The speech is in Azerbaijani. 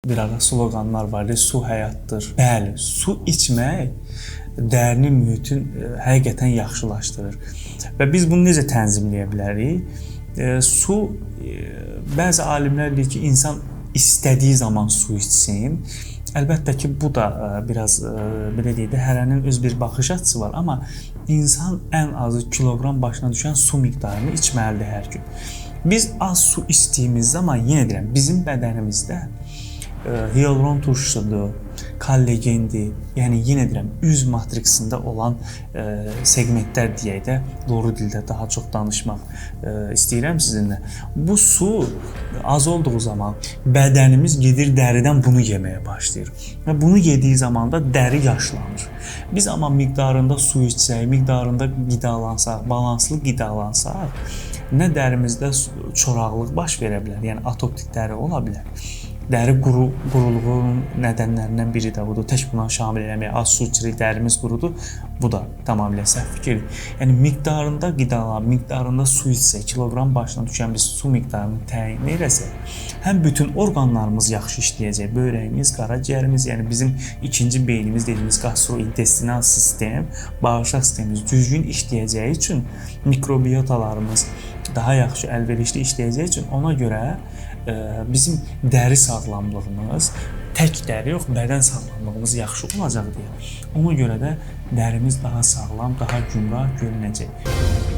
Bir ara sloqanlar var idi, su həyatdır. Bəli, su içmək dərini mühitin həqiqətən yaxşılaşdırır. Və biz bunu necə tənzimləyə bilərik? Su, bəzi alimlər deyir ki, insan istədiyi zaman su içsin. Əlbəttə ki, bu da biraz belə deyək də, hərənin öz bir baxış açısı var, amma insan ən azı kiloqram başına düşən su miqdarını içməlidir hər gün. Biz az su içdiyimiz zaman, yenə deyirəm, bizim bədənimizdə hialuron turşusudur, kollagendir, yəni yenə deyirəm, üz matriksində olan segmentlər deyək də, doğru dildə daha çox danışmaq istəyirəm sizinlə. Bu su az olduğu zaman bədənimiz gedir dəridən bunu yeməyə başlayır və bunu yediyi zaman da dəri yaşlanır. Biz amma miqdarında su içsək, miqdarında qidalansaq, balanslı qidalansaq, nə dərimizdə çoraqlıq baş verə bilər, yəni atopik dəri ola bilər. Dəri quruluğunun nədənlərindən biri də budur. Tək buna şamil eləmək, az su içirik, dərimiz qurudur. Bu da tamamilə səhv fikirdir. Yəni miqdarında qidalar, miqdarında su içsək, kiloqram başına düşən biz su miqdarını təyin eləsək, həm bütün orqanlarımız yaxşı işləyəcək. Böyrəyimiz, qaraciyərimiz, yəni bizim ikinci beynimiz dediyimiz gastrointestinal sistem, bağırsaq sistemimiz düzgün işləyəcəyi üçün mikrobiotalarımız daha yaxşı əlverişli işləyəcəyi üçün ona görə bizim dəri sağlamlığımız, tək dəri yox, bədən sağlamlığımız yaxşı olacaq deyə. Ona görə də dərimiz daha sağlam, daha gümrah görünəcək.